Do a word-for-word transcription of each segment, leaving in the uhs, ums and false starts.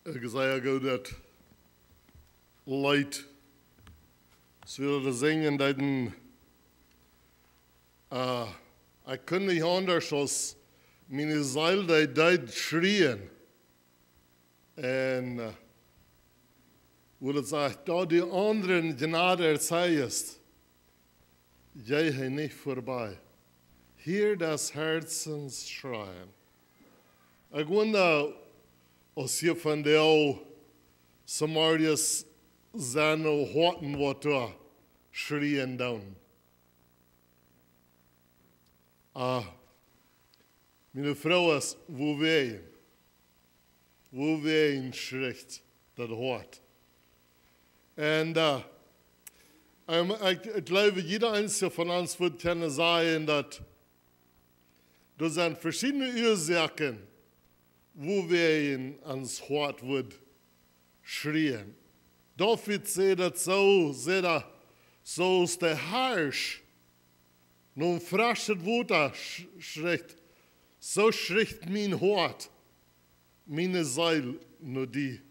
Ekj saj, ekj go daut Leet, aus wie daut sinjen deeden, äh, ekj kunn nich aundasch aus miene Seel, dee deed schrieen. Un, äh, woo daut sajcht, daut dee aundre Jnod erzeijst, jeist du nich verbie. Hör des Herzens Schreien. Ekj wunda, aus hia vondoag Samarias sent, ooda Hoaten waut doa schrieen doonen. Ah, miene Froag es, wuawäajen? Wuawäajen schricht daut Hoat? Un, äh, ähm, ekj, ekj jleew, jieda eena von ons wudd kjennen sajen, daut doa sent veschiedne Uasoaken, wuawäajen ons Hoat wudd schrieen. David säd daut soo, säd hee, soo aus de Harsch no freschet Wota sch-, schricht, soo schricht mien Hoat, miene Seel no die.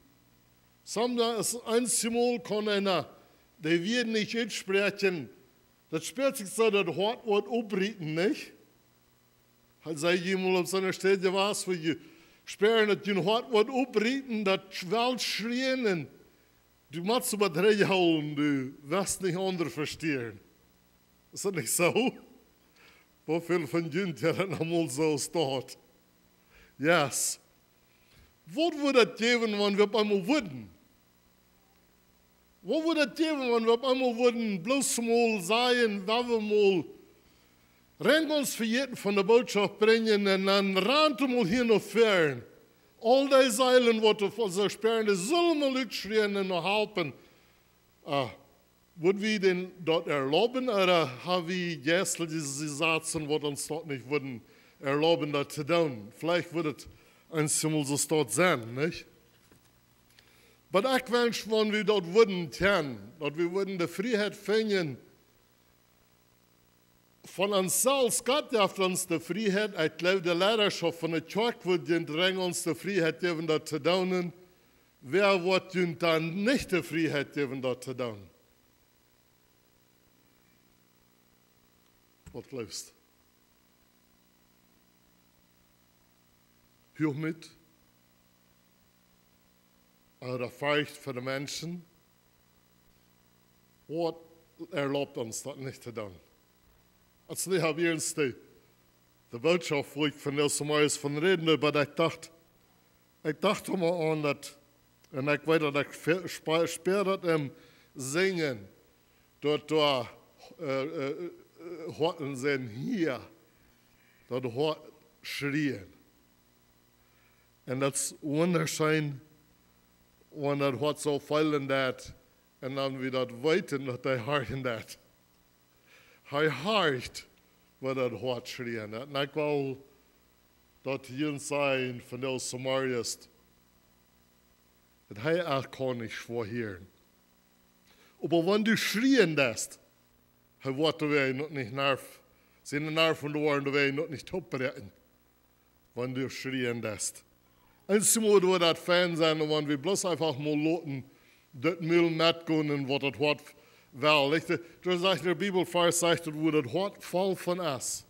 Sometimes, eenjemol kaun eena, dee woat nich utspräakjen, daut spieet sikj soo, daut Hoat woat oprieten, nich? Hee säd, jie mol opp soone Städ jewast, wua jie spieren, daut jun Hoat woat oprieten, daut well schrieen, un du motst oba trigjhoolen, du woascht nich aundre vestieren. Es daut nich soo? Woo väl von junt haben daut emol soo jedonen? Yes. Waut wudd daut jäwen, wan wie opp eemol wudden? Waut wudd daut jäwen, wan wie opp eemol wudden bloos mol sajen, wan wie mol rein ons vejäten von de Bootschoft brinjen un dan rant mol hia no ver. Aul dee Seelen, waut doa soo spieren, dee sullen mol utschrieen un noch halpen. Ah, wudd wie dän daut erlauben, ooda ha wie jeistelje Jesazen, waut ons daut nich wudden erlauben, daut to doonen? Veleicht wudd et eenjemol soo daut sennen, nich? Oba ekj wensch, wan wie daut wudden kjennen, daut wie wudden de Frieheit finjen, von ons selfst, Gott jeft ons de Frieheit, ekj jleew, de Leidaschoft von de Kjoakj wudd junt rein ons de Frieheit jäwen, daut to doonen. Wäa woat junt dan nich de Frieheit jäwen, daut to doonen? Waut jleefst? Huachmoot? Ooda Forcht fa de Menschen? Waut erlaubt ons daut nich to doonen? Actually, hab ekj ieescht de, de Bootschoft, wua ekj von Nils Morris von räden wull, oba ekj docht, ekj docht emma aun daut, un ekj weet daut ekj fe-, spa-, spia daut em Sinjen, daut doa, äh, äh, äh, Hoaten sent hia, daut Hoat schrieen. Un daut es wundascheen, wan daut Hoat soo feelen deit, un dan wie daut weeten, daut hee horchen deit. Hee horcht, wan daut Hoat schrieen deit. Un ekj well daut hia sajen von Nils Morris, daut hee uk kaun nich schwoa hieren. Oba wan du schrieen deist, hee woat doawäajen noch nich Nerv, siene Nerven woaren doawäajen noch nich toopbräakjen, wan du schrieen deist. Eenjemol wudd daut fein sennen, wan wie bloos eefach mol loten daut Mul metgonen, waut daut Hoat well. Nich? Doa sajcht de Bibelvers, sajcht daut, wua daut Hoat voll von es,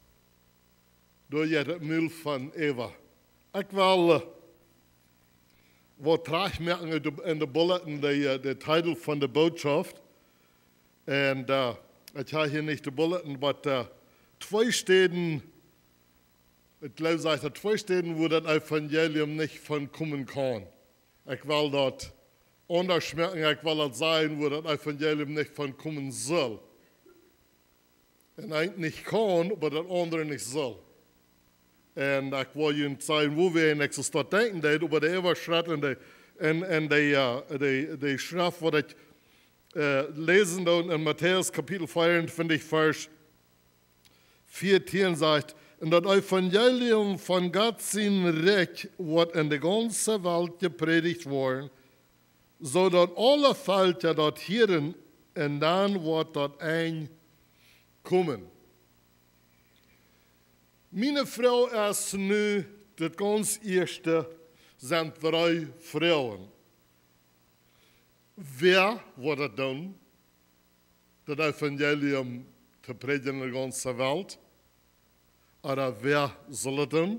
doa jeit daut Mul von äwa. Ekj well, äh, waut trajchtmoaken en de, en de Bulletin, de, äh, de Titel von de Bootschoft. Un, äh, ekj hab hia nich de Bulletin, oba, äh, twee Städen, ekj jleew, sajcht daut twee Städen, wua daut Evangelium nich von komen kaun. Ekj well daut aundasch moaken, ekj well daut sajen, wua daut Evangelium nich von komen sull. Un eent nich kaun, oba daut aundre nich sull. Un ekj well junt sajen, wua wie en Exodus daut denkjen deeden, oba de Äwaschreft en de, en, en de, äh, de, de Schreft, waut ekj, äh, läsen doo en Matäus Kapitel vea un twintich, Varsch vea un tieen sajcht: "Un daut Evangelium von Gott sien Rikj woat en de gaunze Welt jeprädicht woaren, soo daut aule Velkja daut hieren, un dan woat daut Enj komen." Miene Froag es nu, daut gaunz ieeschte sent dree Froagen. Wäa woat daut doonen, daut Evangelium to prädjen en de gaunze Welt? Ooda wäa saul daut doonen?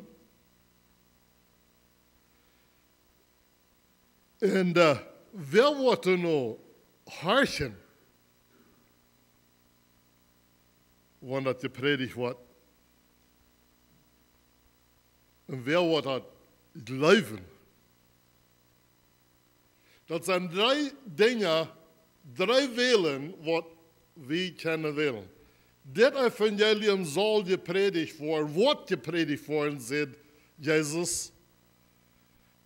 Un, äh, wäa woat doa nu horchen, wan daut jeprädicht woat? Un wäa woat daut jleewen? Daut sent dree Dinja, dree Wälen, waut wie kjennen wälen. Dit Evangelium saul jeprädicht woaren, woat jeprädicht woaren, sajcht Jesus.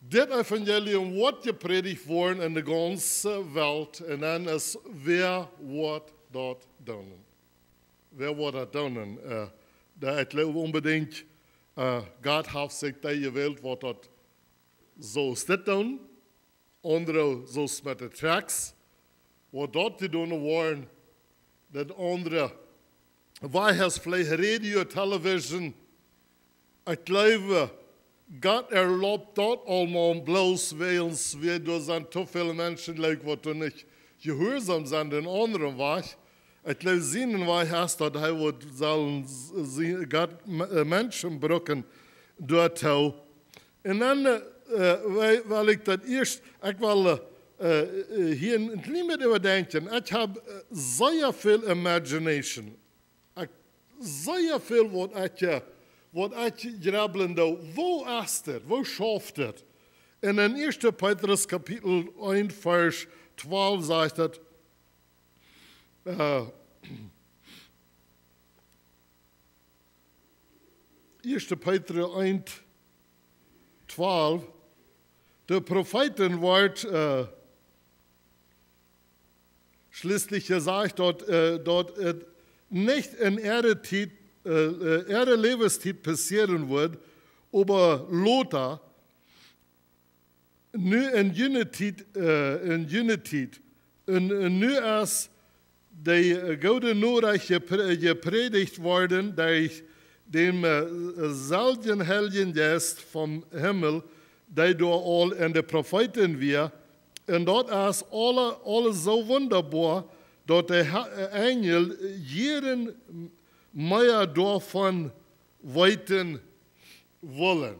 Dit Evangelium woat jeprädicht woaren en de gaunze Welt. Un dan es, wäa woat daut doonen? Wäa woat daut doonen? Äh, daut ekj jleew onbedinjt, äh, Gott haft sikj dee jewält, waut daut soo es dit doonen. Aundre soo es met de tracts, waut daut jedonen woaren, daut aundre, woo es veleicht Radio, Television. Ekj jleew, Gott erlaubt daut aulemol bloos wiels wie, doa sent too väl Menschen, jleew ekj, waut doa nich jehuarsom sent dän aundren Wajch. Ekj jleew, sien Wajch es daut hee woat sellen s-, sie-, Gott, äh, Menschen brucken doatoo. Un dan, äh, well, well ekj daut ieescht, ekj well, äh, äh, hia een, een kjlien bät äwadenkjen. Ekj hab, äh, sea väl imagination. Ekj, sea väl waut ekj, äh, waut ekj jrebblen doo. Woo es dit? Woo schauft dit? Un en ieeschte Petrus Kapitel eent, Varsch twalf sajcht et, äh, ieeschte Petrus eent, twalf, de Profeeten woat, äh, schlieslich jesajcht, daut, äh, daut et nich en äare Tiet, äh, äh, äare Läwenstiet passieren woat, oba lota, nu en june Tiet, äh, en june Tiet. Un, un nu es de, äh, goode Norecht jeprä-, jeprädicht worden derch dän, äh, selwjen Heiljen Jeist vom Himmel, dee doa aul en de Profeeten wia. Un daut es aule, aule soo wundaboa, daut de Ha-, äh, Enjel jieren mea doavon weeten wullen.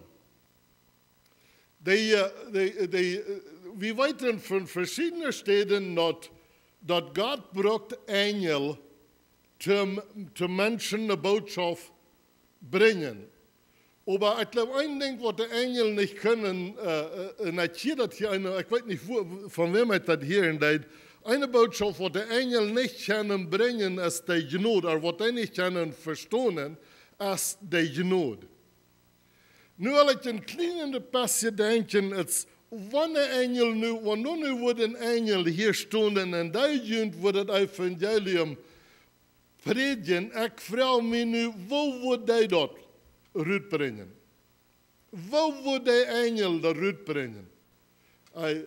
Dee, äh, dee, dee, äh, wie weeten von veschiedne Städen, daut, daut Gott brukt Enjel toom, toom Menschen de Bootschaft brinjen. Oba ekj jleew, een Dinkj, waut de Enjel nich kjennen, äh, äh, un ekj hia daut hia, ekj weet nich, wua, von wäm ekj daut hieren deed, eene Bootschaft, waut de Enjel nich kjennen brinjen, es de Jnod, ooda waut dee nich kjennen vestonen, es de Jnod. Nu well ekj een kjlien bät denkjen, et, wan de Enjel nu, wan nu, nu wudd een Enjel hia stonen un dee junt wudd daut Evangelium prädjen, ekj froag mie nu, woo wudd dee daut rutbrinjen? Woo wudd de Enjel daut rutbrinjen? Äh,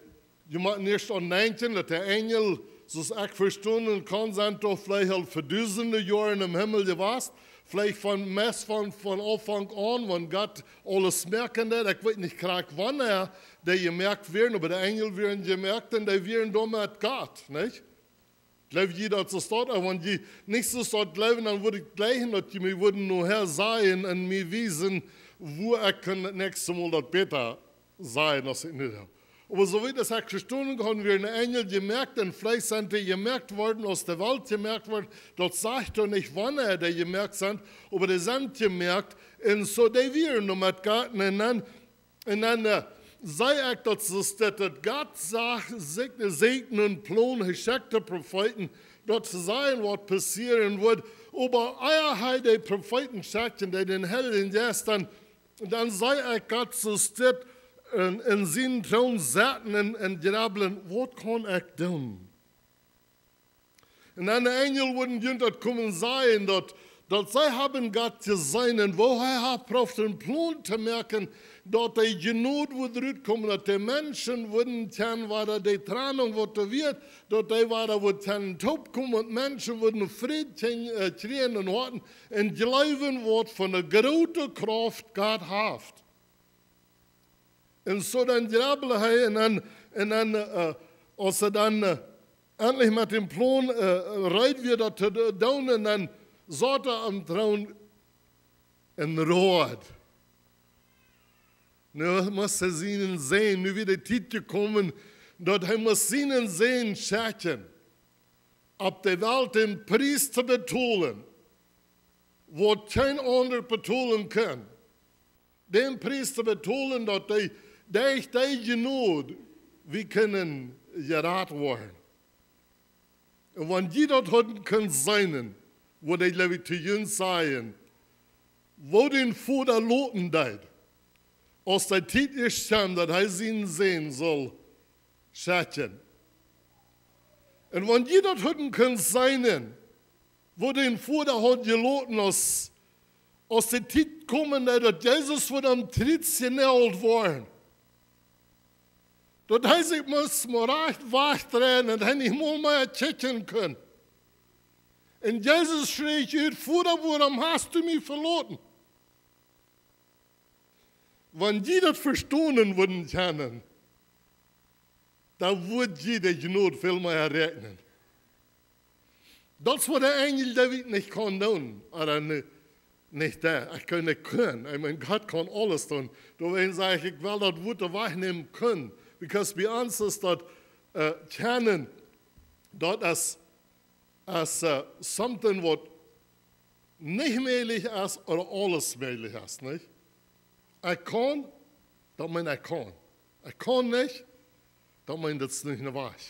jie motten ieescht aun denkjen, daut de Enjel, soo aus ekj vestonen kaun, sent doch veleicht aul fa dusende Joaren em Himmel jewast. Veleicht von, meist von, von Aunfank aun, wan Gott aules moaken deed. Ekj weet nich krakjt wanea dee jemoakt wieren, oba de Enjel wieren jemoakt un dee wieren doa met Gott, nich? Jleew jie daut soo steit? Oba wan jie nich soo steit jleewen, dan wudd ekj jleichen, daut jie mie wudden nohäa sajen un mie wiesen, wua ekj kunn daut näakjste Mol daut bäta sajen, aus ekj nu doo. Oba soo wiet aus ekj vestonen kaun, wieren de Enjel jemoakt un veleicht sent dee jemoakt worden, aus de Welt jemoakt wort. Daut sajcht doch nich, wanea dee jemoakt sent, oba dee sent jemoakt. Un soo, dee wieren doa met Gott. Un dan Un dan, äh, saj ekj daut soo, daut, daut Gott sach, säd, säd eenen Plon, hee schekjt de Profeeten, daut see sajen, waut passieren wudd. Oba ea hee de Profeeten schekjt, dee dän Heiljen Jeist dan, dan sach ekj Gott soo en, en sienen Troon sitten un, un jrebblen, waut kaun ekj doonen? Un dan de Enjel wudden junt daut komen sajen, daut, daut see haben Gott jeseenen, woo hee haft jeprooft eenen Plon to moaken, daut de Jnod wudd rutkomen, daut de Menschen wudden kjennen, wada de Trennunk wudd wajch, daut dee wada wudden kjennen toopkomen, un Menschen wudden Fräd kjrie-, äh, kjrieen un hauden un jleewen, waut fa eene groote Krauft Gott haft. Un soo dan jrebbel hee un dan, un dan, äh, Aus hee dan äh, endlich met dän Plon äh, reed wia, daut to do- doonen, dan saut hee aum Troon un road. Nu must hee sienen Sän, nu wia de Tiet jekomen, daut hee must sienen Sän schekjen, opp de Welt dän Pries to betolen, waut kjeen aundret betolen kunn. Dän Pries to betolen, daut dee, derch dee Jnod, wie kjennen jerat woaren. Un wan jie daut hauden kunt seenen, wudd ekj, jleew ekj, to junt sajen, woo dän Voda loten deed, aus de Tiet es kjeem, daut hee sienen Sän sull schekjen. Un wan jie daut hauden kunt seenen, woo dän Voda haud jeloten, aus, aus de Tiet komen deed, daut Jesus wudd aum Kjriez jenault woaren, daut hee sikj must mau rajcht wajchdreien un hee nich mol mea kjikjen kunn. Un Jesus schreech ut: Voda, wuarom hast du mie veloten? Wan jie daut vestonen wudden kjennen, dan wudd jie de Jnod väl mea räakjnen. Daut es waut de Enjel David nich kaun doonen, ooda ne- nich dee, ekj kaun nich kjennen. Ekj meen, Gott kaun aules doonen. Doawäajen saj ekj, ekj well daut Wuat wajchnämen: kunn. Because bie ons es daut äh, kjennen, daut es, es äh, something waut nich mäajlich es ooda aules mäajlich es, nich? Ekj kaun, daut meent ekj kaun. Ekj kaun nich, daut meent daut es nich een Wajch.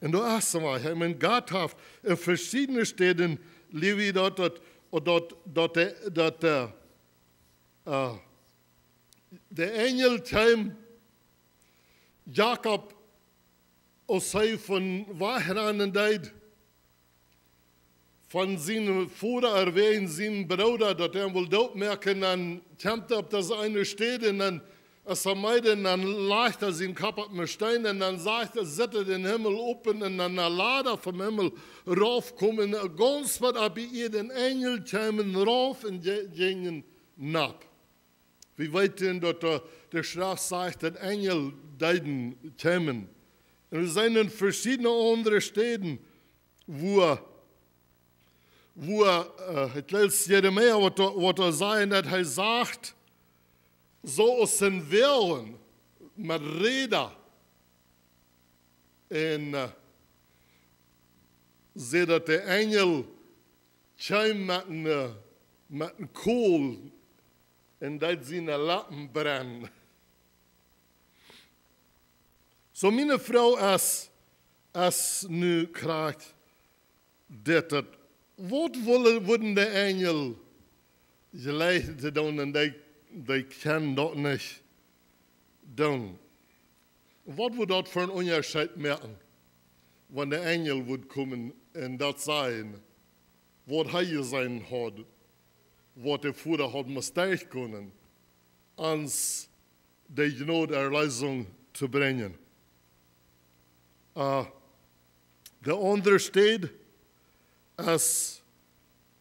Un doa es een Wajch. Ekj meen, Gott haft en veschiedne Städen, läs wie daut, daut, daut, daut, de, daut äh, äh, de Enjel kjeem Jakob, aus hee von wajchranen deed, von sienen Voda, ooda wäajen sienen Brooda, daut hee am wull dootmoaken, dan kjemt hee opp dise eene Städ un dan, aus hee meed, dan lajcht hee sienen Kopp opp een Steen un dan sajcht hee, sitt hee dän Himmel open un dan ne Lada vom Himmel raufkomen, gaunz waut opp de Ieed, un Enjel kjeemen rauf un je- jinjen nopp. Wie weeten, daut de, de Schreft sajcht, daut Enjel deeden kjeemen. Un wie seenen en veschiedne aundre Städen, wua, wua äh, ekj läs Jeremia, waut doa, waut doa sajcht, daut hee sajcht, soo aus een Woagen met Räda. Un äh, sajcht, daut de Enjel kjeem met een, äh, met een Kol un deed siene Leppen brennen. Soo, miene Froag es, es nu krakjt dit, daut, waut wudden, wudden de Enjel jlikj to doonen, un dee, dee kjennen daut nich doonen? Waut wudd daut fa een Unjascheet moaken, wan de Enjel wudd komen un daut sajen, waut hee jeseenen haud, waut de Voda haud must derchgonen, ons de Jnod Erleesunk to brinjen? Äh, de aundre Städ es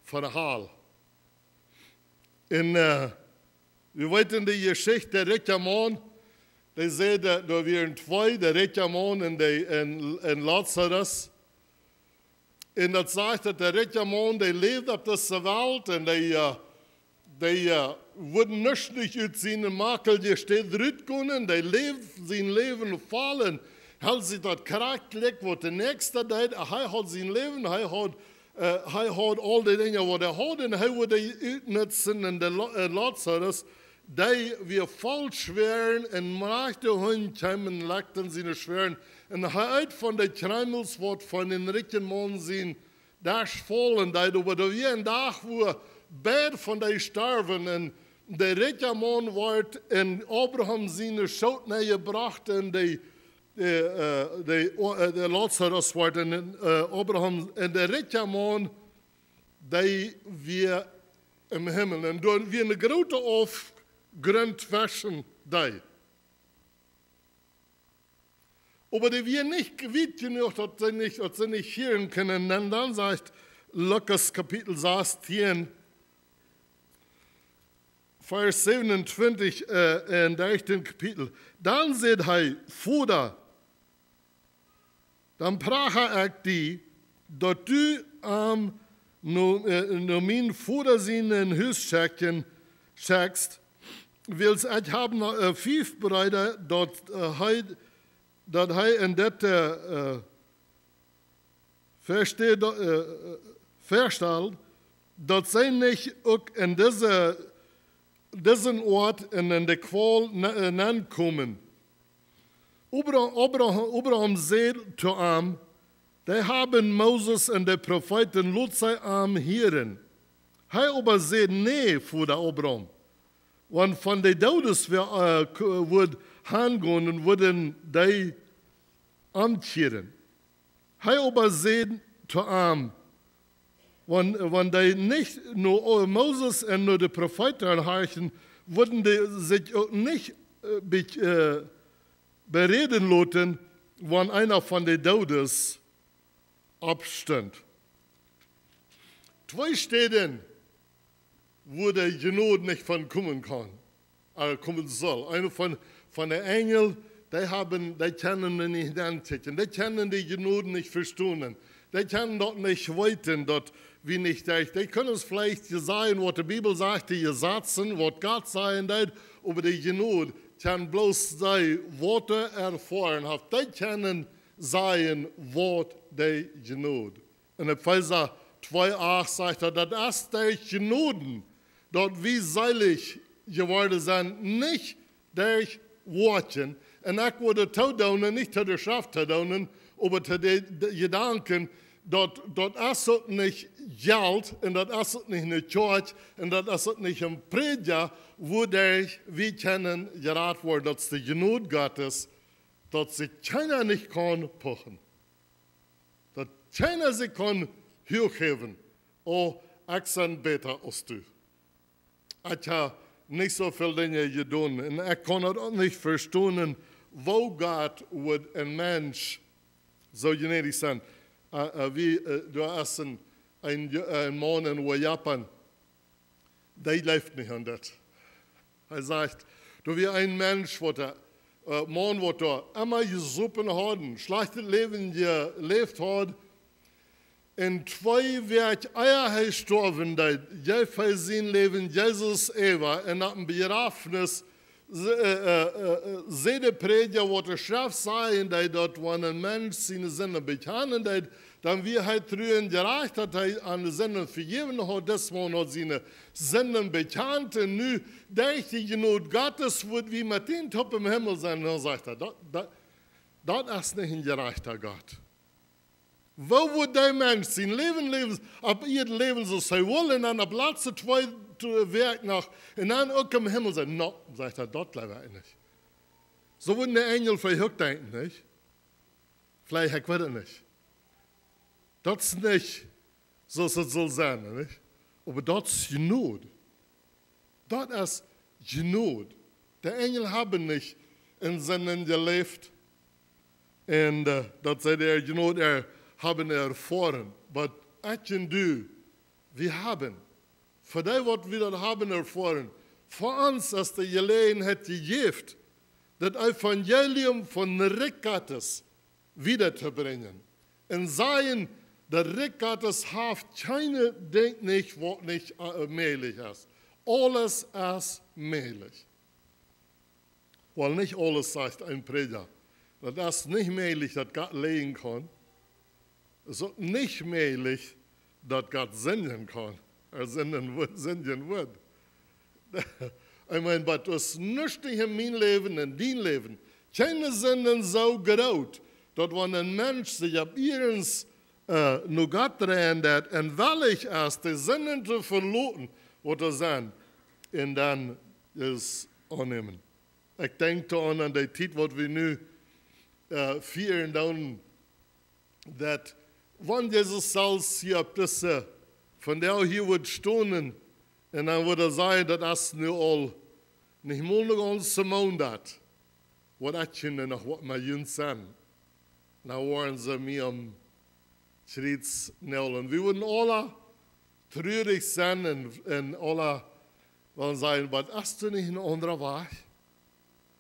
von Hal. Un äh, wie weeten de Jeschicht, de rikja Maun, dee säd, äh, doa wieren twee, de rikja Maun un de, un, un Lazarus. Un daut sajcht, daut de rikja Maun, dee läwd opp dise Welt un dee, äh, dee äh, wudd nuscht nich ut siene makelje Städ rutkomen, dee läwd sien Läwen voll un hilt sikj daut krakjt jlikj waut de Näakjsta deed. Hee haud sien Läwen, hee haud, äh, hee haud aul de Dinja waut hee haud un hee wudd dee utnutzen. Un de La- äh, Lazarus, dee wia voll Schwäaren un mank de Hunt kjeem un lekjt siene Schwäaren. Un hee eet von de Kjreemels waut von dän rikjen Maun sien Desch faulen deed. Oba doa wia een Dach, wua beid von dee storwen, un de rikja Maun wort en Abraham siene Schoot nenjebrocht un de, de, äh, de, äh, de Lazarus wort en, äh, Abraham, un de rikja Maun, dee wia em Himmel. Un doa wia een groote Aufgrunt tweschen dee. Oba dee wia nich wiet jenuach, daut see nich, daut see nich hieren kunnen. Un dan sajcht Lukas Kapitel sastieen, Varsch säwenuntwintich, äh, em dartieenden Kapitel. Dan säd hee: Voda, Dan pracha ekj die, daut du am no, äh, no mien Voda sien Hus schekjen, schekjst, wiels ekj hab noch, äh, fief Breeda, daut, äh, hee, daut hee en dit, äh, äh, versteht, äh, äh, verstalt, daut see nich uk en dise, disen Oat en, en de Kwol ne-, äh, nenkomen. Abra-, Abraham, Abraham säd to am: "Dee haben Moses un de Profeeten, lot see am hieren." Hee oba säd: "Nä, Voda Abraham, wan von de Doodes wäa, äh, k-, wudd hangonen, wudden dee omkjieren." Hee oba säd to am: "Wan, wan dee nich no, äh, Moses un no de Profeeten horchen, wudden dee sikj uk nich, äh, be-, äh, beräden loten, wan eena von de Doodes oppstunt." Twee Städen, wua de Jnod nich von komen kaun, äh, komen saul. Eena von, von de Enjel, dee haben, dee kjennen nich nenkjikjen. Dee kjennen de Jnod nich vestonen. Dee kjennen daut nich weeten, daut wie nich derch. Dee kjennen veleicht sajen, waut de Bibel sajcht, de Jesazen, waut Gott sajen deed, oba de Jnod kjennen bloos see, waut hee erfoaren haft. Dee kjennen sajen, waut de Jnod. En Efeesa twee acht sajcht daut, daut es derch Jnod, daut wie seelich jeworden sent, nich derch Woakjen. Un ekj wudd daut todoonen, nich to de Schreft todoonen, oba to de, de Jedanken, daut, daut es uk nich Jelt un daut es uk nich ne Kjoakj un daut es uk nich een Prädja, wuaderch wie kjennen jerat woaren. Daut es de Jnod Gottes, daut sikj kjeena nich kaun puchen. Daut kjeena sikj kaun huach häwen: "Oh, ekj sie bäta aus du. Ekj hab nich soo väl Dinja jedonen." Un ekj kaun daut uk nich vestonen, woo Gott wudd een Mensch soo jnädich sennen. Äh, äh, wie, äh, doa es een, een, een Maun en Japan, dee jleeft nich aun daut. Hee sajcht, doa wia een Mensch, waut hee, äh, Maun, waut hee emma jesopen haud, schlajchtet Läwen jeläft haud. Un twee Wäakj ea hee stoawen deed, jeef hee sien Läwen Jesus äwa. Un opp een Bejrafnis s-, äh, äh, äh, säd de Prädja, waut de Schreft sajen deed, daut wan een Mensch siene Sinden bekjanen deed, dan wia hee tru un jerajcht, daut hee aun de Sinden vejäwen haud. Dis Maun haud siene Sinden bekjant un nu, derch de Jnod Gottes, wudd wie met dän toop em Himmel sennen. Dan sajcht hee: "Daut, daut, daut es nich een jerajchta Gott. Woo wudd dee Mensch sien Läwen läwen, opp Ieed läwen, soo aus hee wull, un dan opp latste twee, twee Wäakj noch, un dan uk em Himmel sennen?" "No," sajcht hee, "daut jleew ekj nich." Soo wudden de Enjel veleicht uk denkjen, nich? Veleicht, ekj weet et nich. Daut es nich soo aus et saul sennen, nich? Oba daut es Jnod. Daut es Jnod. De Enjel haben nich en Sinden jeläft. Un, äh, daut see de Jnod er-, haben erfoaren. Oba ekj un du, wie haben. Fa dee, waut wie daut haben erfoaren, fa ons es de Jeläajenheit jejäft, daut Evangelium von Rikj Gottes wieda to brinjen. Un sajen, daut Rikj Gottes haft kjeen Dinkj nich, waut nich, äh, mäajlich es. Aules es mäajlich. Well, nich aules, sajcht een Prädja. Daut es nich mäajlich, daut Gott läajen kaun. Es uk nich mäajlich, daut Gott sindjen kaun. Ea sindjen wudd, sindjen wudd. Ekj meen, oba daut es nuscht nich en mien Läwen, en dien Läwen. Kjeene Sinden soo groot, daut wan een Mensch sikj opp ieernst, äh, no Gott dreien deit un wellich es, de Sinden to veloten, waut doa sent, un dan es aunnämen. Ekj denkj doaraun, aun de Tiet, waut wie nu, äh, fieren doonen, daut wan Jesus selfst hia opp dise, vondoag hia wudd stonen, un dan wudd hee sajen, daut es nu aul nich mol ne gaunze Moonat, waut ekj kjenn noch waut met junt sennen. Dan woaren see mie aum Kjriez näajlen. Wie wudden aula trurich sennen un, un aula wellen sajen: "Waut, es doa nich een aundra Wajch?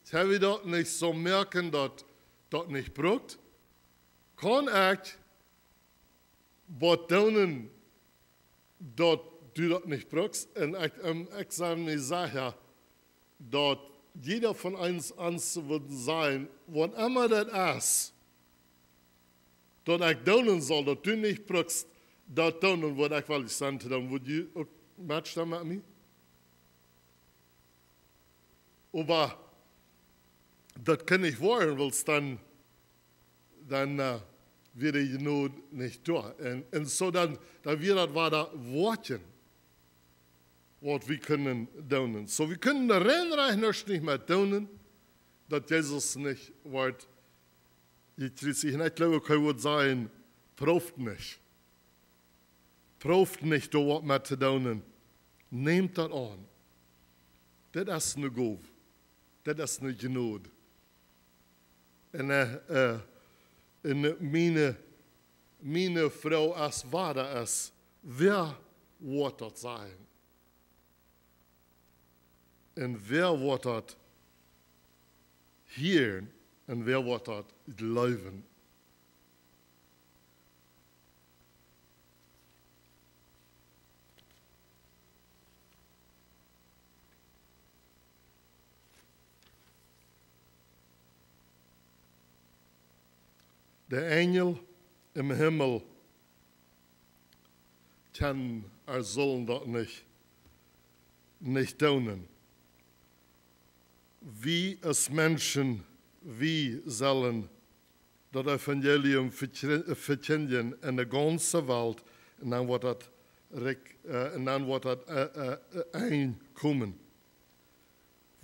Kjenn wie daut nich soo moaken, daut daut nich brukt?" Kaun ekj waut doonen, daut du daut nich brukst? Un ekj, ähm, ekj sie mie secha, daut jieda von ons, ons wudd sajen, waut emma daut es, daut ekj doonen saul, daut du nich brukst daut doonen, waut ekj well sajen to doonen, wudd jie uk metstemmen met mie? Oba daut kaun nich woaren, wiels dan, dan, äh, wia de Jnod nich doa. Un, un soo dan, dan wia daut wada Woakjen, waut wie kunnen doonen. Soo, wie kunnen rein rajcht nuscht nich mea doonen, daut Jesus nich wort jekjriezicht. Un ekj jleew, ekj wudd sajen, prooft nich. Prooft nich doa waut met to doonen. Nämt daut aun. Dit es ne Gow. Dit es ne Jnod. Un, äh, äh, un miene, miene Froag es wada es, wäa woat daut sajen? Un wäa woat daut hieren? Un wäa woat daut jleewen? De Enjel em Himmel kjennen, ea sullen daut nich, nich doonen. Wie aus Menschen, wie sellen daut Evangelium vekj-, vekjindjen en de gaunze Welt, un dan woat daut rikj, äh, un dan woat daut, äh, äh, äh, Enj komen.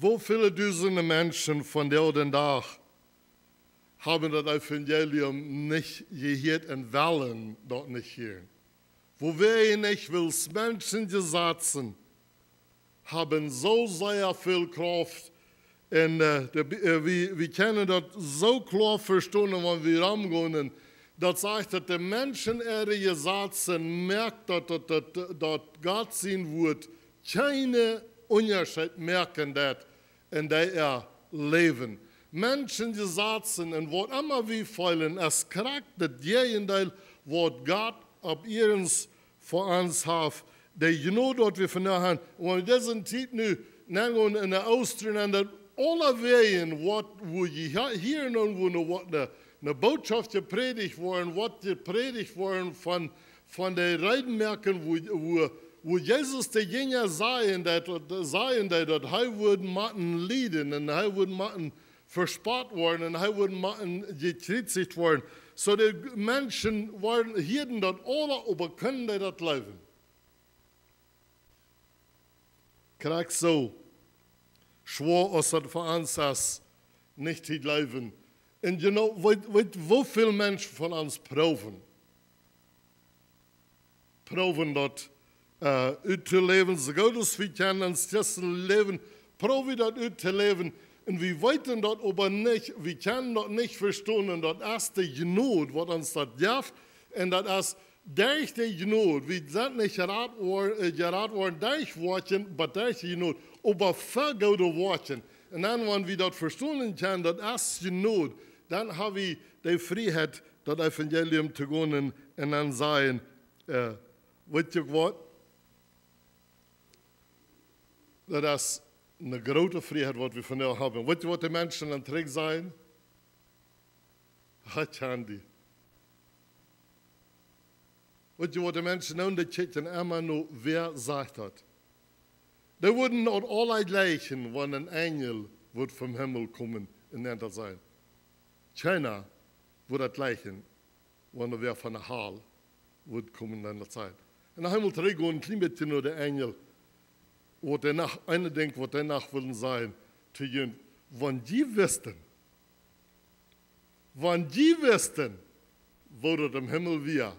Woo väle dusende Menschen vondoag dän Dach haben daut Evangelium nich jehieet un wellen daut nich hieren? Woo weinich, wiels Menschen Jesazen haben soo sea väl Krauft. Un, äh, de, äh, wie, wie kjennen daut soo kloa vestonen, wan wie romgonen. Daut sajcht, daut de Menschen äare Jesazen moakt, daut, daut, daut, daut Gott sien Wuat kjeenen Unjascheet moaken deit en dee äa Läwen. Menschen Jesazen un waut emma wie feelen, es krakjt daut Jäajendeel, waut Gott opp ieescht fa ons haft. De Jnod, waut wie vondoag haben, un wan wie dise Tiet nu nengonen en de Oostren, un daut aulawäajen, waut, woo jie hia-, hieren, woo ne, waut ne, ne Bootschoft jeprädicht woaren, waut jeprädicht woaren von, von de Redenmoaken, woo, woo, woo Jesus de Jinja sajen deed, daut, sajen deed, daut hee wudd motten lieden un hee wudd motten vespott woaren un hee wudd motten jekjriezicht woaren. Soo de Menschen woaren, hieeden daut aula, oba kunnen dee daut jleewen? Krakjt soo schwoa aus daut fa ons es, nich to jleewen. Un jie know, weet, weet, woo väl Menschen von ons proowen, proowen daut, äh, uttoläwen, soo goot aus wie kjennen, ons Christenläwen, proow wie daut uttoläwen. Un wie weeten daut oba nich, wie kjennen daut nich vestonen. Daut es de Jnod, waut ons daut jeft. Un daut es derch de Jnod. Wie sent nich jerat wor-, äh, jerat worden derch Woakjen, oba derch de Jnod. Oba fa goode Woakjen. Un dan, wan wie daut vestonen kjennen, daut es Jnod, dan ha wie de Frieheit, daut Evangelium to gonen un dan sajen, äh, weet jie waut? Daut es ne groote Frieheit, waut wie vondoag haben. Weet jie, waut de Menschen dan trigj sajen? Ekj kjan die. Weet jie, waut de Menschen nu, dee kjikjen emma no, wäa sajcht daut? Dee wudden daut aula jleichen, wan een Enjel wudd vom Himmel komen un daut sajen. Kjeena wudd daut jleichen, wan doa wäa von de Hal wudd komen en dee Tiet. Un dan eemol trigj gonen, een kjlien bät no de Enjel, waut dee noch, een Dinkj, waut dee noch wullen sajen to junt, wan jie wisten, wan jie wisten, woo daut em Himmel wia,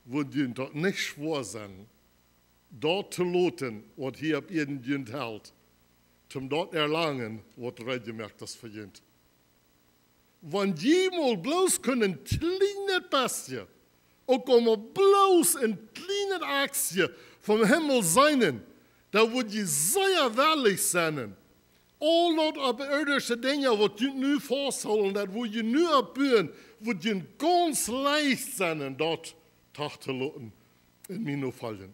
wudd junt daut nich schwoa sennen, daut to loten, waut hia opp Ieed junt helt, toom daut erlangen, waut reed jemoakt es fa junt. Wan jie mol bloos kunnen een kjlienet bestje, uk om bloos een kjlienet Akjsje vom Himmel seenen, dan wudd jie sea wellich sennen, Aul daut opp irdische Dinja, waut jie nu fausthoolen, daut woa jie nu oppbuen, woat junt gaunz leicht sennen, daut tootooloten un mie nofoljen.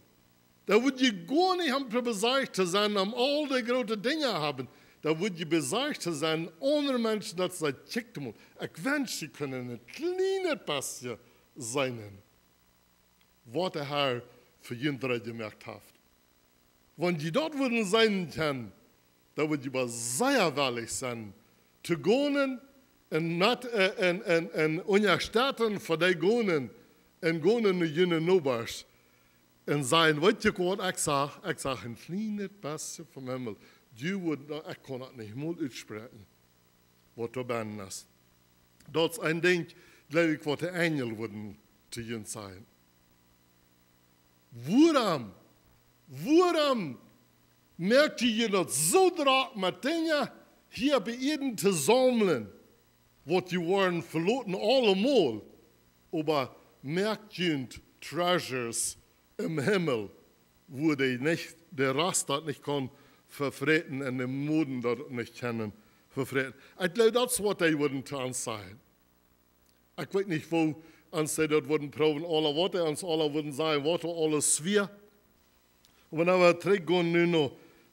Doa woa jie goanich aum besorcht to sennen, om aul dee groote Dinja haben. Doa woa jie besorcht to sennen, aundre Menschen, daut see: Kjikjt mol, ekj wensch, jie kunnen een kjlienet bät seenen, waut de Herr fa junt reed jemoakt haft. Wan jie daut wudden seenen kjennen, dan wudd jie oba sea wellich sennen, to gonen un met, äh, un, un, un unjastetten fa dee gonen, un gonen no june Nobasch un sajen: Weetst du waut ekj sach? Ekj sach een kjlienet bät vom Himmel. Jie wudden, ekj kaun daut nich mol utspräakjen, waut doa bennen es. Daut es een Dinkj, jleew ekj, waut de Enjel wudden to junt sajen. Wuarom, wuarom moakt jie junt daut soo drock met Dinja hia opp Ieed to saumlen, waut jie woaren veloten aulemol, oba moakt junt treasures em Himmel, wua dee nich, de Rost daut nich kaun vefräten un de Moden daut nich kjennen vefräten? Ekj jleew, daut es waut dee wudden to ons sajen. Ekj weet nich, woo ons dee daut wudden proowen, aula, waut dee ons aula wudden sajen, waut doa aules wia. Oba wan wie trigjgonen nu no,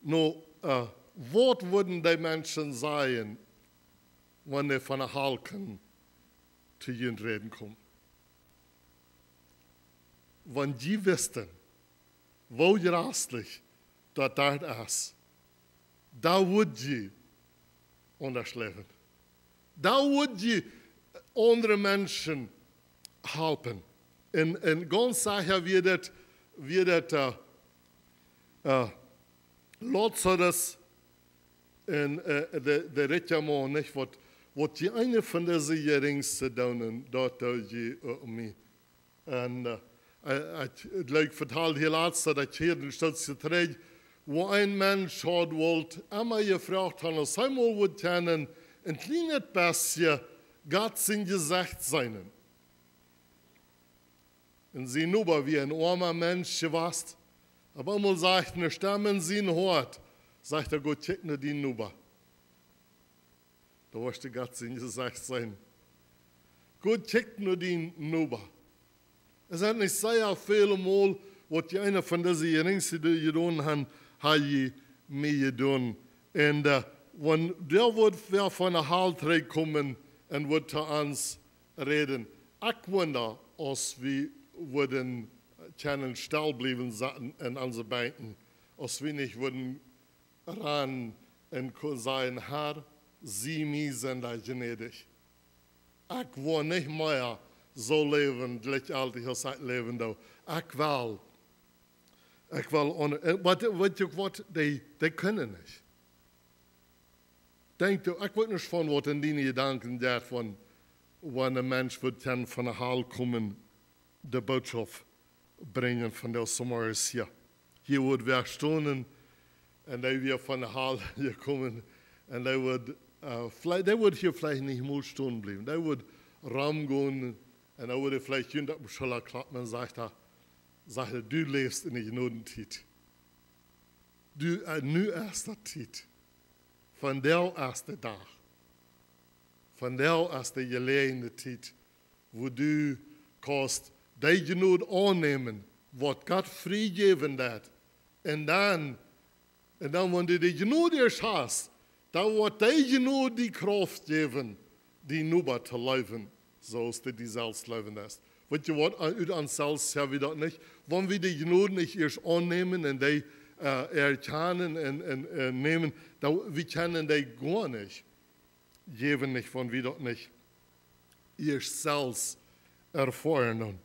no, äh, waut wudden dee Menschen sajen, wan dee von de Hal kunnen to junt räden komen? Wan jie wissten, woo jraslich daut doa es, dan wudd jie aundasch läwen. Dan wudd jie aundre Menschen halpen. Un, un gaunz secha wia daut, wia daut, äh, äh, Lazarus un, äh, de, de rikja Maun, nich? Waut, waut jie eenen von dise jerinjste doonen, daut doo jie, äh, mie. Un, äh, äh, ekj, ekj jleew, ekj vetald hia latst, daut ekj hia een Stootje trigj, wua een Mensch haud, wult emma jefroacht haben, aus hee mol wudd kjennen een kjlienet bät Gott sien Jesecht seenen. Un sien Noba wia een oama Mensch jewast. Opp eemol sajcht eene Stemm en sien Hoat, sajcht hee: Go kjikj no dien Noba. Dan woascht du Gott sien Jesecht seenen. Go kjikj no dien Noba. Es daut nich sea väl Mol, waut jie eenen von dise jerinjste jedonen haben, ha jie mie jedonen? Un, äh, wan doa wudd wäa von de Hal trigjkomen un wudd to ons räden, ekj wunda, aus wie wudden kjennen stell bliewen sitten en onse Benkjen, aus wie nich wudden rannen un kunnen sajen: Herr, sie mie sindich jnädich. Ekj woa nich mea soo läwen, jlikj aus ekj läwen doo. Ekj well, ekj well, un, äh, waut, waut, waut, dee, dee kjennen nich. Denkj, ekj weet nich, von waut en diene Jedanken jeit, wan, wan een Mensch wudd kjennen von de Hal komen, de Bootschoft brinjen von de Samaria. Hia wudd wäa stonen un dee wia von de Hal jekomen un dee wudd, äh, veleicht, dee wudd hia veleicht nich mol stonen bliewen. Dee wudd romgonen un dee wudd veleicht junt opp de Schulla kloppen un sajcht hee, sajcht hee: Du läfst en de Jnodentiet. Du, äh, nu es daut Tiet. Vondoag es de Dach. Vondoag es de jeläajne Tiet, wua du kaust dee Jnod aunnämen, waut Gott frie jäwen deit. Un dan, un dan, wan du dee Jnod ieescht hast, dan woat dee Jnod die Krauft jäwen, dien Noba to leewen, soo aus du die selfst leewen deist. Weetst du waut, äh, ut ons selfst ha wie daut nich. Wan wie dee Jnod nich ieescht aunnämen un dee, äh, erkjanen un, un, äh, nämen, dan, wie kjennen dee goanich jäwen nich, wan wie daut nich ieescht selfst erfoaren. Un,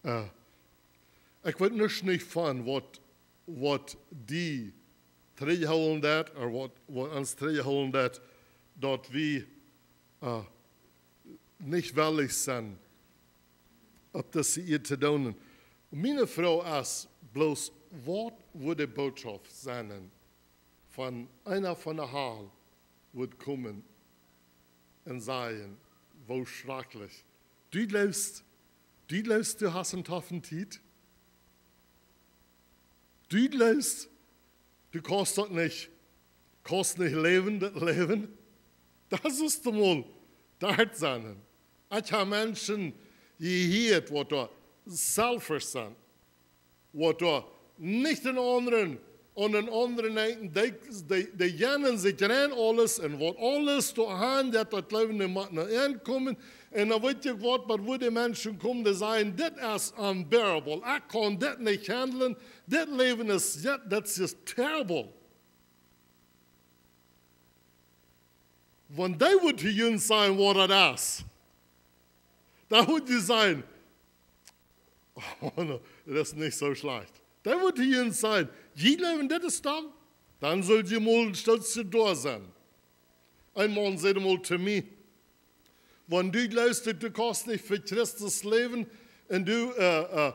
äh, ekj weet nuscht nich von waut, waut die trigjhoolen deit, ooda waut, waut ons trigjhoolen deit, daut wie, äh, nich wellich sent, opp dise Ieed to doonen. Miene Froag es bloos, waut wudd de Bootschoft sennen, wan eena von de Hal wudd komen un sajen: Woo schrakjlich. Du jleefst, du jleefst, du hast eene toffe Tiet? Du jleefst, du kaust daut nich Kaust nich läwen, daut Läwen. Daut es de Mol, daut sennen. Ekj hab Menschen jehieet, waut doa selfish sent, waut doa nich dän aundren, aun dän aundren denkjen, dee, dee, dee jennen sikj rein aules un waut aules doa han, daut daut Läwen nich mea no Enj komen. Un dan weet ekj waut, waut wua de Menschen komen, dee sajen, dit es unbearable, ekj kaun dit nich handlen, dit Läwen es, daut, daut es terrible. Wan dee wudd to junt sajen, waut daut es, dan wudd jie sajen, oh, no, daut es nich soo schlajcht. Dee wudd to junt sajen, jie jleewen, dit es dan, dan sull jie mol een Stootje doa sennen. Een Maun säd mol to mie, wan du jleefst, du kaust nich fa Christus läwen un du, äh, äh,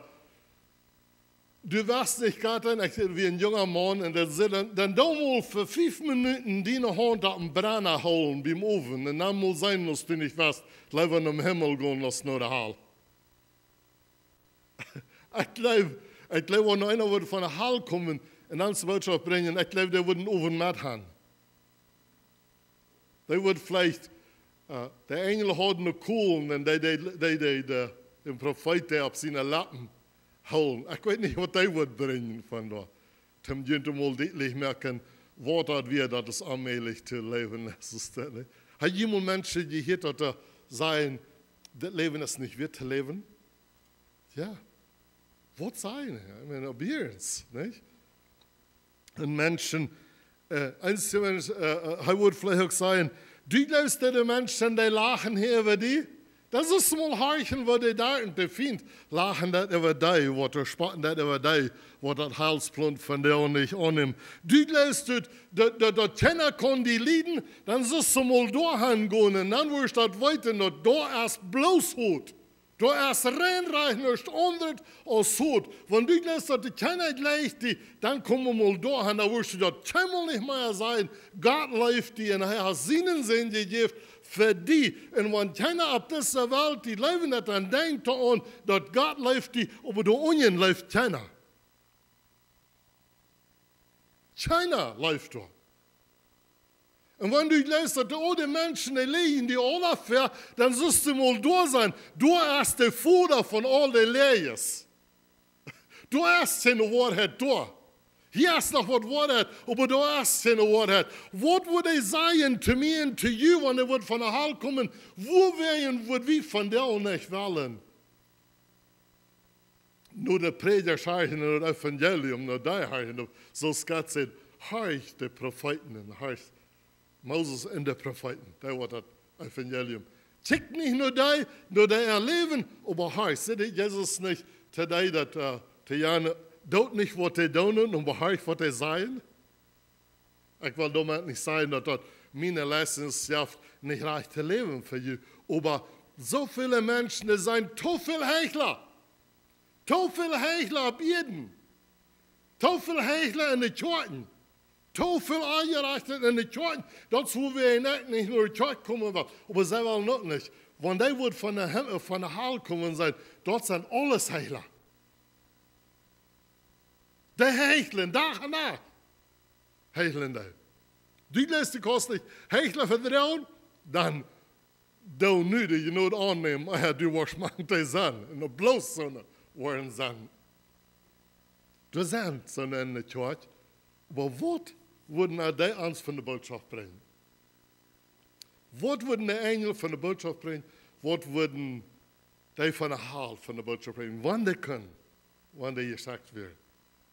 du woascht nich Gott enn, ekj wia een junga Maun un dee säd, dan, dan doo mol fa fief Minuten diene Haunt opp dän Brenna hoolen biem Owen un dan mol seenen, aus du nich woascht leewa nom Himmel gonen aus no de Hal. Ekj jleew, ekj jleew, wan eena wudd von de Hal komen un ons de Bootschoft brinjen, ekj jleew, dee wudd een Owen met han. Dee wudd veleicht, äh, de Enjel haud eene Kool un dee, dee, dee, dee, dee, dän Profeet dee opp siene Leppen hoolen. Ekj weet nich, waut dee wudd brinjen von doa. Toom junt mol dietlich moaken, waut daut wia, daut es onmäajlich to läwen, es daut nich? Hab jie mol Menschen jehieet, daut dee sajen, daut Läwen es nich wieet to läwen? Jo. Waut sajen? I mean, appearance, nich? Un Menschen, äh, eenje Menschen, äh, äh, hee wudd veleicht uk sajen, du jleefst, daut de Menschen, dee lachen hia äwa die? Dan sust du mol horchen, waut dee doa un de Fient lachen daut äwa die, waut dee spotten daut äwa die, waut daut Heilsplan von die nich aunnämen. Du jleefst, daut, daut, daut, daut kjeena kaun die lieden, dan sust du mol doa han gonen un dan woascht du daut weeten, daut doa es bloos Haut. Doa es rein nuscht aundret aus Haut. Wan du jleefst, daut die kjeena jleicht die, dan komm mol doa han, dan woascht du daut kjeenmol nich mea sajen, Gott leeft die un hee haft sienen Sän jejäft fa die. Un wan kjeena opp dise Welt, dee läwen daut, dan denkj doaraun, daut Gott leeft die, oba doa unjen leeft kjeena. Kjeena leeft doa. Un wan du jleefst, daut aul de Menschen, dee läajen die aula ver, dan sust du mol doa sennen. Doa es de Voda von aul de Läajes. Doa es kjeene Woarheit doa. Hia es noch waut Woarheit, oba doa es kjeene Woarheit. Waut wudd hee sajen to mie un to junt, wan hee wudd von de Hal komen? Wuawäajen wudd wie von dee nich wellen no de Prädja horchen, no daut Evangelium, no dee horchen, no, soo aus Gott sajcht, horch de Profeeten un horch Moses un de Profeeten, dee waut daut Evangelium. Kjikj nich no dee, no dee äa Läwen, oba horch, sajcht Jesus nich to dee daut, äh, to jane, doot nich waut dee doonen, oba horch waut dee sajen? Ekj well doamet nich sajen, daut daut miene Leistung es, nich rajcht to läwen fa junt. Oba soo väle Menschen, dee sent too väl Heichla. Too väl Heichla opp Ieed. Too väl Heichla enne Kjoakjen. Too väl Aunjerajchte enne Kjoakjen. Daut es, wua wie eejentlich nich no de Kjoakj komen wellen. Oba see wellen uk nich. Wan dee wudd von de Him-, von de Hal komen, sajen, daut sent aules Heichla. Dee heicheln, Dach un Nacht. Heicheln dee. Du jleefst, du kaust nich Heichla vedroagen, dan doo nu de Jnod aunnämen, ea du woascht mank dee sennen. Un opp bloos soone woaren sennen. Doa sent soone enne Kjoakj. Oba waut wudden dee ons von de Bootschoft brinjen? Waut wudden de Enjel von de Bootschoft brinjen? Waut wudden dee von de Hal von de Bootschoft brinjen? Wan dee kunnen, wan dee jeschekjt wieren.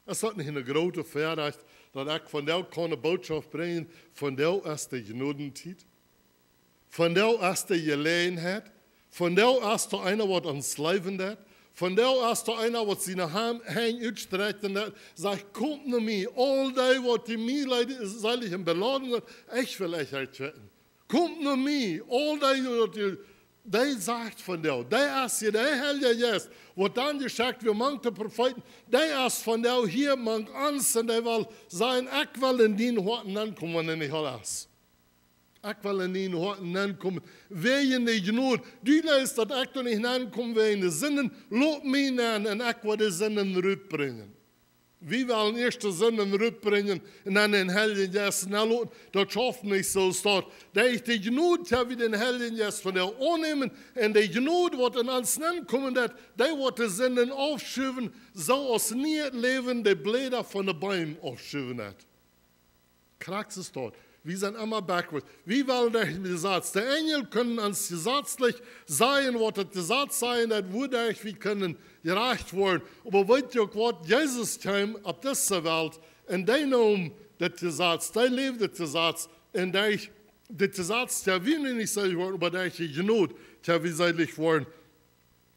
Es daut nich eene groote Väarajcht, daut ekj vondoag kaun de Bootschoft brinjen, vondoag es de Jnodentiet? Vondoag es de Jeläajenheit? Vondoag es doa eena, waut ons leewen deit? Vondoag es doa eena, waut siene Hen-, Henj utstrakjt un deit, sajcht: Komt no mie, aul dee, waut jie meeleid-, seelich un beladen sent, ekj well junt erkjwäakjen. Komt no mie, aul dee, waut jie, dee sajcht vondoag, dee es hia, de Heilje Jeist, waut dan jeschekjt wia mank de Profeeten, dee es vondoag hia mank ons un dee well sajen: Ekj well en dien Hoat nenkomen, wan dee nich aul es. Ekj well en dien Hoat nenkomen. Wäajen de Jnod. Du jleefst, daut ekj doa nich nenkom wäajen de Sinden. Lot mie nen un ekj woa de Sinden rutbrinjen. Wie wellen ieescht de Sinden rutbrinjen un dan dän Heiljen Jeist nenloten. Daut schauft nich soo, daut derch de Jnod, jo, wie dän Heiljen Jeist von die aunnämen. Un de Jnod, waut en ons nenkomen deit, dee woat de Sinden aufschuwen, soo aus nieet Läwen de Bläda von de Beem aufschuwen deit. Krakjt es daut. Wie sent emma backwards. Wie wellen derch daut Jesaz. De Enjel kjennen ons jesazlich sajen, waut daut Jesaz sajen deit, wuaderch wie kjennen jerajcht woaren. Oba weet jie uk waut? Jesus kjeem opp dise Welt un dee neem daut Jesaz, dee läwd daut Jesaz. Un derch daut Jesaz, jo, wie nu nich seelich woaren, oba derch de Jnod, jo, wie seelich woaren.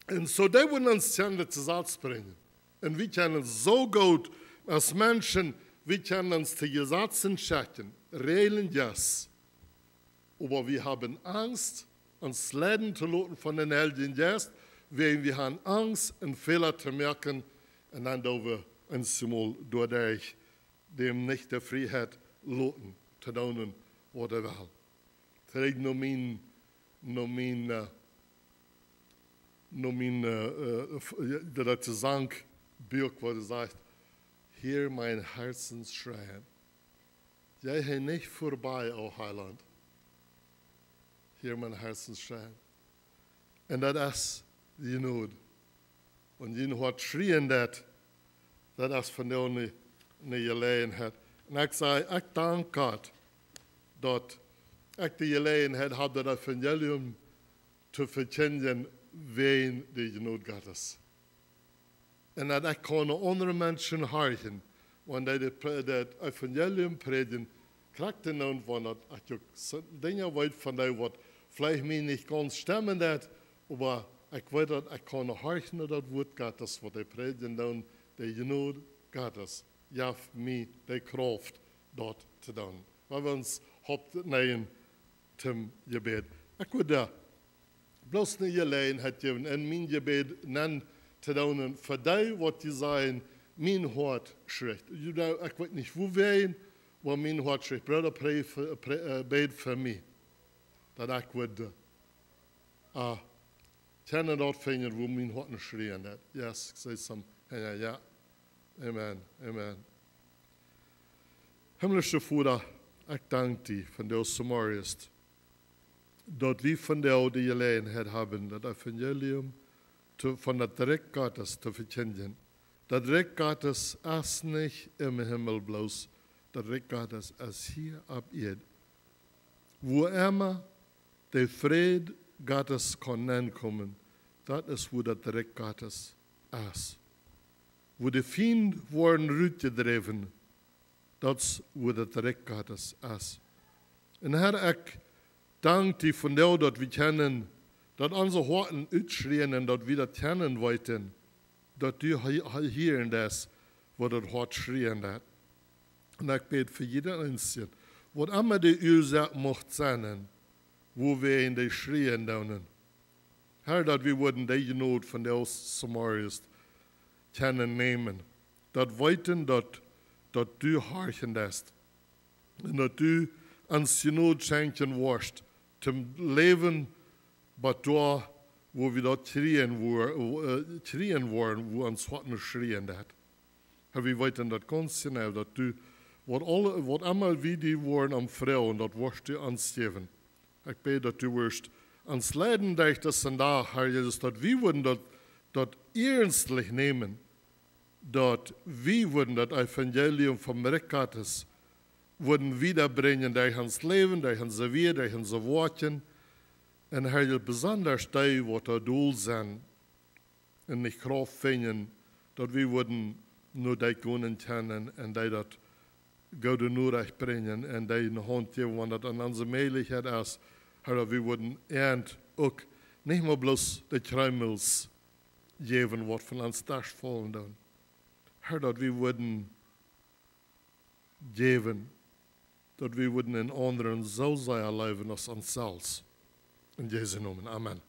Un soo, dee wudden ons kjennen daut Jesaz brinjen. Un wie kjennen soo goot aus Menschen, wie kjennen ons to Jesazen schekjen, Räajlen, yes. Oba wie haben Angst, ons leiden to loten von dän Heiljen Jeist, wäajen wie haben Angst, een Fäla to moaken, un dan doo wie ons mol doaderch däm nich de Frieheit loten to doonen, waut hee well. Trigj no mien, no mien, eh, no mien, eh, eh, f-, eh, daut Jesankbuak, waut sajcht: "Hear mein Herzensschreien." Jie hia nich verbie, o Heiland. "Hear mein Herzensschreien." Un daut es de Jnod. Un jie hoat schrieen daut, daut es vondoag ne, ne Jeläajenheit. Un ekj saj, ekj dank Gott, daut ekj de Jeläajenheit hab, daut Evangelium to vekjindjen wäajen de Jnod Gottes. Un daut ekj kaun no aundre Menschen horchen, wan dee daut, daut Evangelium prädjen, krakjt endoont, wan daut ekj uk s-, Dinja weet von dee, waut veleicht mie nich gaunz stemmen deit, oba ekj weet, daut ekj kaun horchen no daut Wuat Gottes, waut dee prädjen doonen, de Jnod Gottes jeft mie de Krauft, daut to doonen. Wan wie ons oppnäajen toom Jebäd. Ekj wudd doa bloos ne Jeläajenheit jäwen, en mien Jebäd nen to doonen, fa dee, waut dee sajen, mien Hoat schricht. Jie, ekj weet nich, wuawäajen, oba mien Hoat schricht. Brooda, pray fa, pray, eh, bäd fa mie. Daut ekj wudd, eh, kjennen daut finjen, wua mien Hoat no schrieen deit. Yes, ekj saj some, jo, jo, jo. Amen, amen. Himmlischa Voda, ekj dank die vondoag zemorjes, daut wie vondoag de Jeläajenheit haben, daut Evangelium to, von daut Rikj Gottes to vekjindjen. Daut Rikj Gottes es nich em Himmel bloos, daut Rikj Gottes es hia opp Ieed. Wua emma de Fräd Gottes kaun nenkomen, daut es, wua daut Rikj Gottes es. Wua de Fiend woaren rutjedräwen, daut es, wua daut Rikj Gottes es. Un Herr, ekj dank die vondoag, daut wie kjennen, daut onse Hoaten utschrieen un daut wie daut kjennen weeten, daut du hia-, hieren deist, waut daut Hoat schrieen deit. Un ekj bäd fa jieda eensjen, waut emma de Uasoak mucht sennen, wuawäajen dee schrieen doonen. Herr, daut wie wudden de Jnod vondoag zemorjes kjennen nämen. Daut weeten, daut, daut du horchen deist. Un daut du ons Jnod schenkjen woascht, toom Läwen, bat doa, wua wie daut kjrieen woa-, eh, kjrieen woaren, wua ons Hoat no schrieen deit. Herr, wie weeten daut gaunz jeneiw, daut du, waut aule, waut emma wie die woaren om froagen, daut woascht du ons jäwen. Ekj bäd, daut du woascht ons leiden derch disen Dach, Herr Jesus, daut wie wudden daut, daut iernstlich nämen, daut wie wudden daut Evangelium vom Rikj Gottes wudden wiedabrinjen derch ons Läwen, derch onse Wieed, derch onse Woakjen. Un Herr, besonda dee, waut doa dol sent un nich Krauft finjen, daut wie wudden no die gonen kjennen un dee daut goode Norecht brinjen un dee ne Haunt jäwen, wan daut aun onse Mäajlichkjeit es, Herr, daut wie wudden an uk nich mea bloos de Kjreemels jäwen, waut von ons Desch faulen doonen. Herr, daut wie wudden jäwen, daut wie wudden dän aundren soo sea leewen aus ons selfst. En Jesu Nomen. Amen.